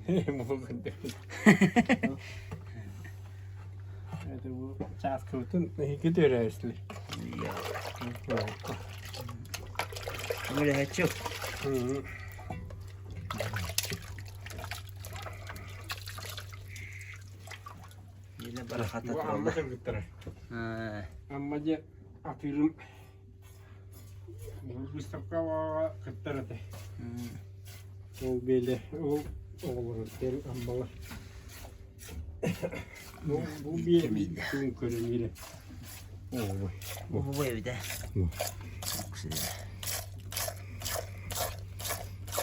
Это бу чааскыбытын эһиги төрөөсли. Үлэһэччи. Илэ барахата Бу Амма кыргыттара. Амма дьэ атыырым выставкаҕа кыттар этэ. Ол биэлэ ол оҕолорун Аммалар. Бу бу биэ күн көрүҥүрэ. Оҕобой. Оҕобой эбитэ.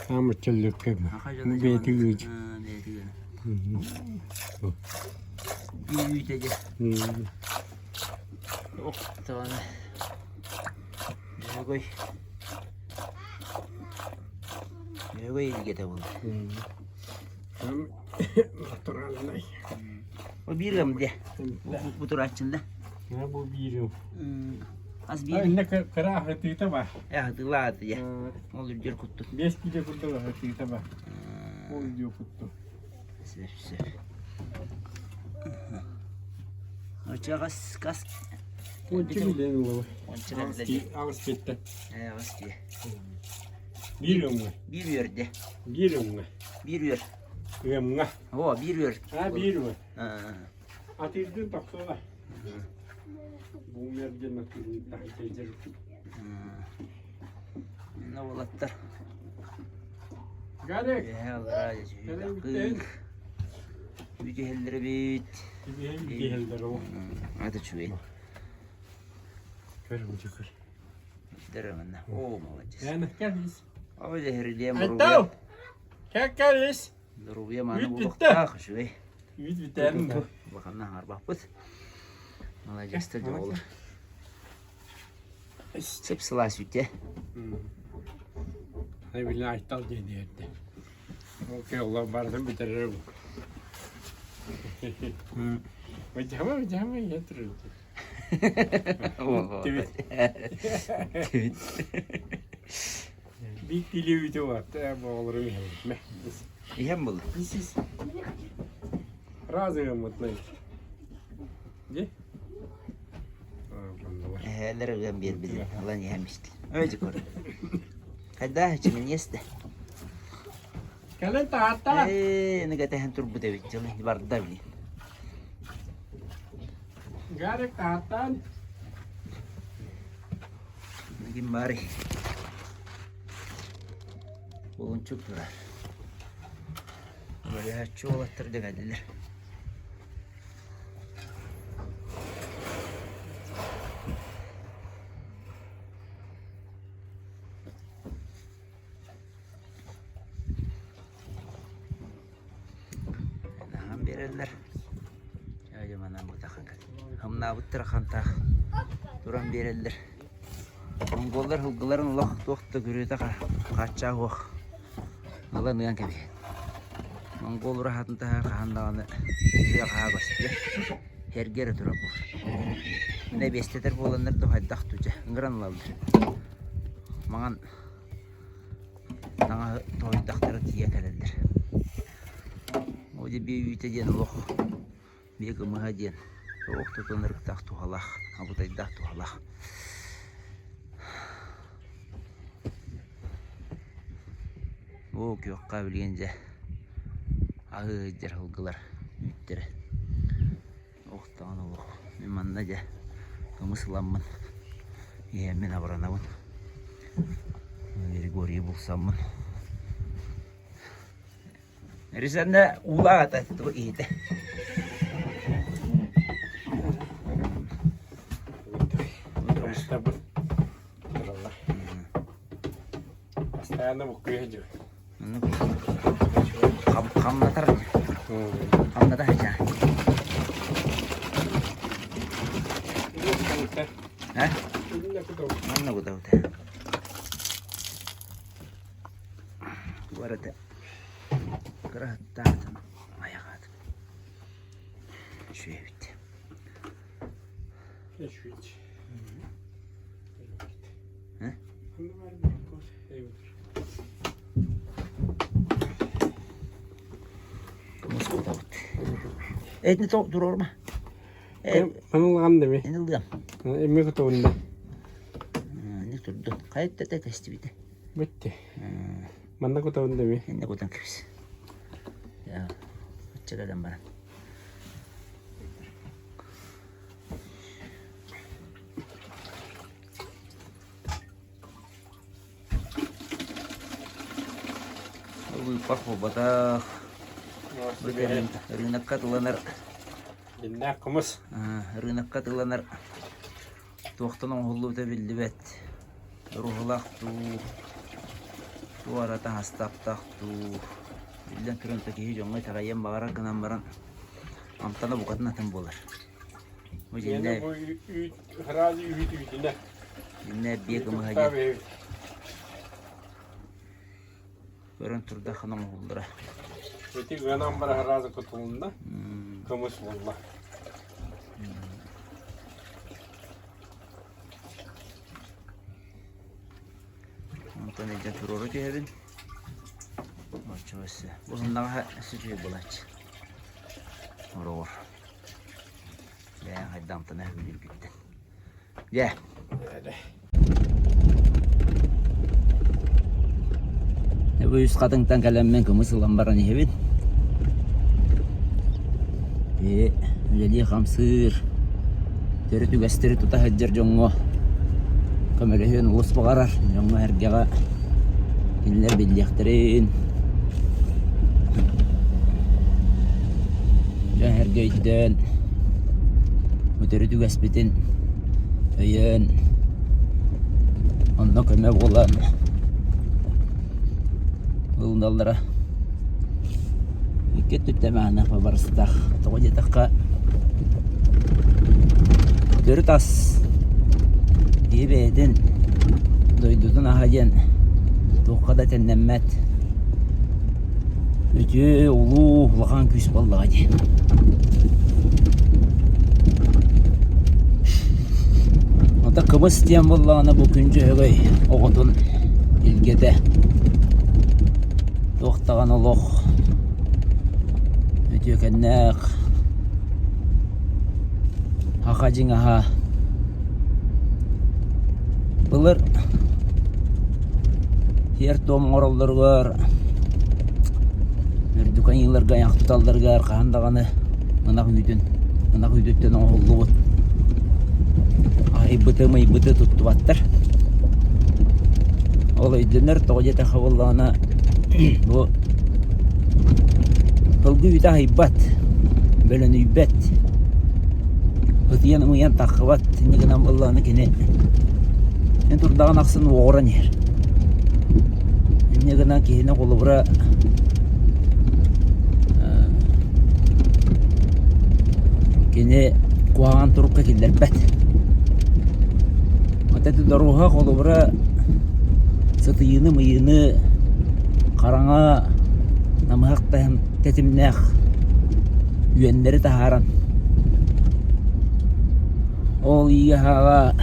Аама чөллөккө бэйэтэ ыыч. Үүтэ дьэ. Охтоона. Дьөгөй. Дьөгөй илгэтэ буолла. Натуральный. Бу биир ыам дьэ. Бу турааччында. Бу биир ыам. Ас биир. Инне кыра аһытыыта бар. Аһытыылааты дьэ. Ол үрдүр кутту. Биэс кило курдук аһытыыта бар. Ол үрдүр кутту. Сөп сөп. Очаҕас кас. Ончу билэн улабы. Ончу кэллэ. Аҕыс киэттэ. Ээ аҕыс киэ. Биир өҥҥө. Биир үөрдэ. Биир өҥҥө. Биир үөр. Ыамҥа. О, биир үөр. А, биир үөр. Атыырдын тохсуола. Бумер диэн атыырын таһычайдыр. Мына уолаттар. Гарик. Үөһэ аллараа дьэ Үтүһэллэр эбит. Үтүһэллэр ол. Это үчүгэй. Көр, көр. Дөрөҥүнэ. Оо, молодец. Эн кэлис. Ой, дьэһирдиэм Айтал! Кэлис! Доруобуйа мааны Үүт бүттэ. буолуохтаах, үчүгэй. Үүт бүтээн да. Улаханна аҥарбаппыт. Маладьыастар дьоҕолор. Сып-сылаас үүтэ. Ай билин Айтал диэн эрдэ. Ол кыалла барытын бүтэрэр бу. Выдьама, выдьама, я туру. Биир килиэ үүтэ уһатта, оҕолорум иһэллэр. Иһэн буолла. Ис-ис. Разы гыммытнай. Ди? Эһээлэр ыган биэрбитин ылан иһэн истим. Өйдү көр. Хайдаах ичимин иэстэ. Кэлэн таһааттаа. Ээ, аны кэтэһэн турбут эбит дьыл барда билин. Гарик таһааттаан. Ким баарый? Кулунчук турар. Өлөөччү уолаттар дэгэллэр. Аһан биэрэллэр. Дьэ манан бутахан Хамнаабыттар хантаах туран биэрэллэр. Монголлар сылгыларын олох туох да күрүөтэ хааччаах уох ылан ыан кэбиһэн. Монгол ураһатын таһа хаһан даҕаны күрүө хаһаа көстүө. Эргэ эрэ турар буолар. Мин эбиэстэтэр буоланнар да хайдах дуу дьэ ыҥыран ылаллар. Маҥан таҥаһы тоһуйдахтара тиийэ кэлэллэр. Ол дьэ биэ үүтэ диэн олох биэ кымыһа диэн туох да ынырыктаах туһалаах, абытайдаах туһалаах. Оо күөххэ билигин дьэ аһыы сылдьар сылгылар үүттэрэ Охтоон олох. Мин манна дьэ кымыс ыламмын иһэммин абыранабын. Григорийы булсаммын. Ризанна уулаах ата тугу иһитэ. Кымыстарбыт тураллар. Постоянно буккуйа сылдьар. Хамнатар хамната сылдьар. Э? Манна кутабыт. Барыта кыраһыттаатым айаҕаатым. Үчүгэй эбит. Үчүгэй. Э? Кутабыт. Этини туруорма. Ылган деми. Эн ылыам. Эми кутабын да. Не турду. Хайытта да тэстибитэ. Бүтті. Манна кутабын деми. Энне кутан кэбис. Оччо кэлэн баран. Быыппах буолбатах. Рынокка атыланар Дьиннээх кымыс. Рынокка атыланар туохтан оҥоһуллубута биллибэт. Руһулаах дуу, туора таҥастаахтаах дуу. Биллэн туран киһи дьоҥҥо итэҕэйиэн баҕарар гынан баран амтана букатын атын буолар. Бу дьиннэ Бу үүт сразу үүт үүтүнэ. Дьиннэ биэ кымыһа диэн. Көрөн турдаххына оҥоһуллара. Ити ыанан бара сразу кутулунна. Кымыс буолла. Онтон илдьэн туруору түһэбин. Оччо өссө. Уһуннаҕа өссө үчүгэй буолааччы. Ороҕор. Бэйэҥ хайдамтан өһүлүүргүттэн. Дьэ. Бу үс хатыҥтан кэлэммин кымыс ылан баран иһэбин. Ээ, үлэлии хамсыыр, төрүт үгэстэри тута сылдьар дьоҥҥо көмөлөһүөн олус баҕарар. Дьоҥҥо-сэргэҕэ кинилэр биллиэхтэрин, дьон-сэргэ өйдөөн, бу төрүт үгэспитин өйөөн, онно көмө буолан ылыналлара икки өттүттэн мээнэ барыстаах. Тоҕо диэтэххэ, төрүт ас киһи бэйэтин дойдутун аһа диэн туохха да тэннэммэт үтүө, улуу, улахан күүс буоллаҕа дии. Ата кыбыс диэн буоллаҕына бу күн дьөһөгөй оҕотун илгэтэ туох даҕаны олох үтүөкэннээх аха дьиҥ аһа былыр сиэр-туом оҥороллоругар үрдүк айыыларга айах туталларыгар хаһан даҕаны ынах үүтүн ынах үүтүттэн оҥоһуллубут аһыйбыты-мыйбыты туттубаттар. Ол өйдөнөр, тоҕо диэтэххэ буоллаҕына бу сылгы үүтэ аһыйбат, бөлөнүйбэт, ытыйан-ымыйан таххыбат, инньэ гынан буоллаҕына кини эн турдаҕын ахсын уоҕуран иһэр. Инньэ гынан киһини холобура кини куһаҕан турукка киллэрбэт. Вот это доруоһа холобура сытыйыыны-мыйыыны хараҥа намыһах тэтимнээх үөннэри таһааран ол иигэ-хаала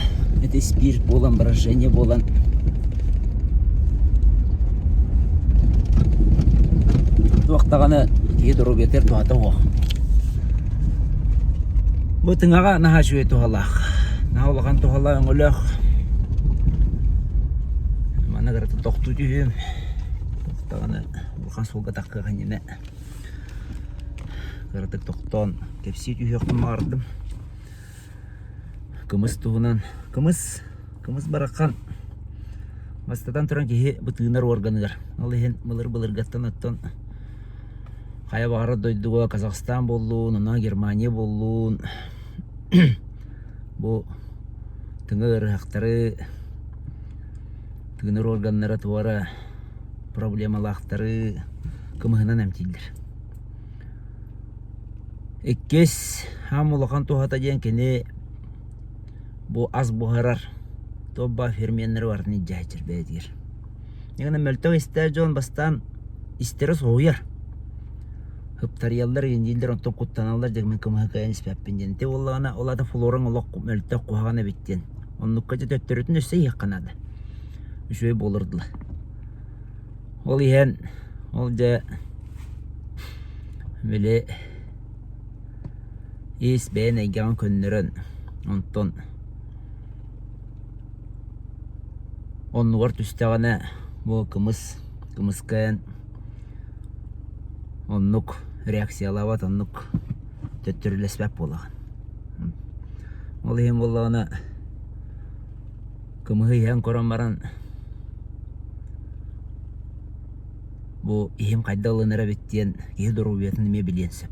ити спирт буолан брожение буолан туох даҕаны киһи доруобуйатыгар туһата суох. Бу тыҥаҕа наһаа үчүгэй туһалаах. Наһаа улахан туһалаах өҥөлөөх. Манна кырата тохтуу түһүөм. Туох даҕаны улахан суолга таххыах иннинэ кыратык тохтоон кэпсии түһүөхпүн баҕардым. Кымыс туһунан. Кымыс, кымыс бараххан бастатан туран киһи бытыынар уорганыгар. Ол иһин былыр-былыргаттан оттон хайа баҕарар дойдуга Казахстан буоллун, онно Германия буоллун бу тыҥа ыарыһахтары, тыынар уорганнара туора проблемалаахтары кымыһынан эмтииллэр. Иккис хаам улахан туһата диэн кини бу ас буһарар туох ферменнэри барытын илдьээччир бэйэтигэр. Гына мөлтөх истээх дьон бастаан истэрэ соһуйар. Ыптарыйаллар, иҥнииллэр, онтон куттаналлар дьэ мин кымыһы кыайан испэппин диэн. Ити буоллаҕына ол аата флораҥ олох мөлтөх куһаҕан эбит диэн. Оннукка дьэ төттөрүтүн өссө иһиэххэ наада. Үчүгэй буолар дылы. Ол иһэн ол дьэ. Били ис бэйэн эйгэҕин көннөрөн, онтон оннугар түстэҕинэ бу кымыс, кымыска эн оннук реакциялаабат, оннук төттөрүлэспэт буолаҕын. Ол иһин буоллаҕына кымыһы иһэн көрөн баран бу иһим хайдах ылынар эбит диэн киһи доруобуйатын эмиэ билиэн сөп.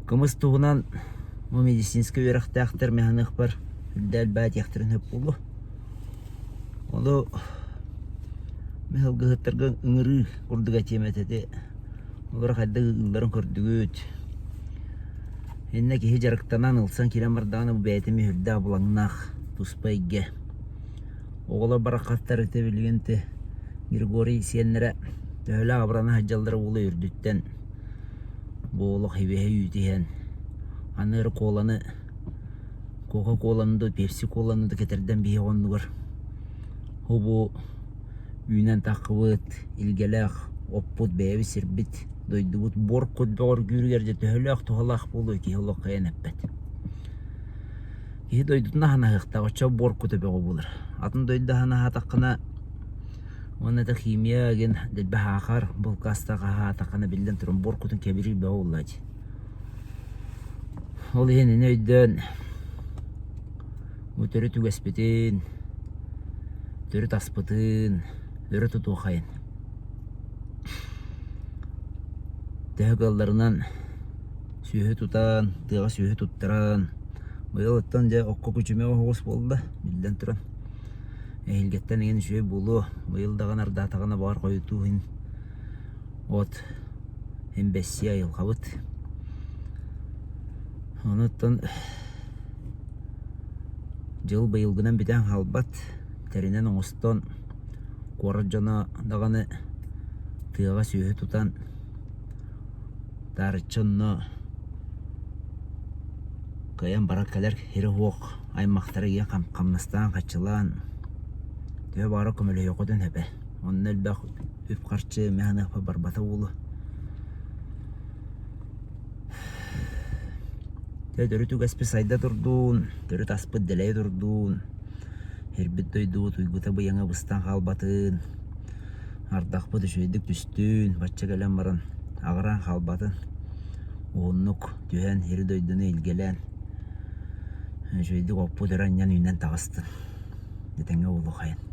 Кымыс туһунан бу медицинскэй үөрэхтээхтэр механыахпар үрдэ элбээ диэхтэрин сөп буолуо. Ону мин сылгыһыттарга ыҥырыы курдук этиэм этэ ити олору хайдах ыылларын көрдүгүт. Иннэ киһи дьарыктанан ылсан киирэн бардаҕына бу бэйэтэ эмиэ сүрдээх булаҥнаах туспа эйгэ. Оҕолор бараххаттар ити билигин ити Григорий сиэннэрэ төһөлөөх абырана сылдьаллара буолуой үрдүттэн бу олох ибиһэ үүт иһэн аны эрэ коланы кока-коланы да пепси-коланы да кэтэрдэн биһиэх оннугар бу үүнэн таххыбыт илгэлээх оппут бэйэбит сирбит дойдубут буор кут бөҕөргүүрүгэр дьэ төһөлөөх туһалаах буолуой киһи олох кыайан эппэт. Киһи дойдутун аһын аһыахтаах, оччо буор кута бөҕө буолар. Атын дойду аһын аһаатаххына уонна да химия диэн дэлби аһаахар, булкаастаах аһаатаххына биллэн туран буор кутун кэбириир бөҕө буолла дии. Ол иһин ини өйдөөн бу төрүт үгэспитин, төрүт аспытын өрө тутуохайын. Төһө кыалларынан сүөһү тутан, тыаҕа сүөһү туттаран, быйыл оттон дьэ окко күчүмэ оһоҕос буолла, биллэн туран. Эһиилгэттэн эҥин үчүгэй буолуо, быйыл даҕаны ардаатаҕына баҕар хойутуу иһин от иһин бэссиэ айылҕабыт. Онуттан дьыл быйылгынан бүтэн хаалбат, тэринэн оҥостон куорат дьоно даҕаны тыаҕа сүөһү тутан Таарыччы онно кыайан барар кэлэр сирэ суох аймахтара ийэ хамнастаан хаччылаан төһө баҕарар көмөлөһүөххүтүн сөп ээ. Онно элбэх үп-харчы эмэ саныахпар барбата буолуо. Дьэ төрүт үгэспит сайда турдун, төрүт аспыт дэлэйэ турдун, сирбит дойдубут уйгута быйаҥа быстан хаалбатын. Ардахпыт үчүгэйдик түстүн, бачча кэлэн баран аҕыраан хаалбатын, уһуннук түһэн сири-дойдуну илгэлээн, үчүгэйдик оппут өрө анньан үүнэн таҕыстын, этэҥҥэ буолуоххайын.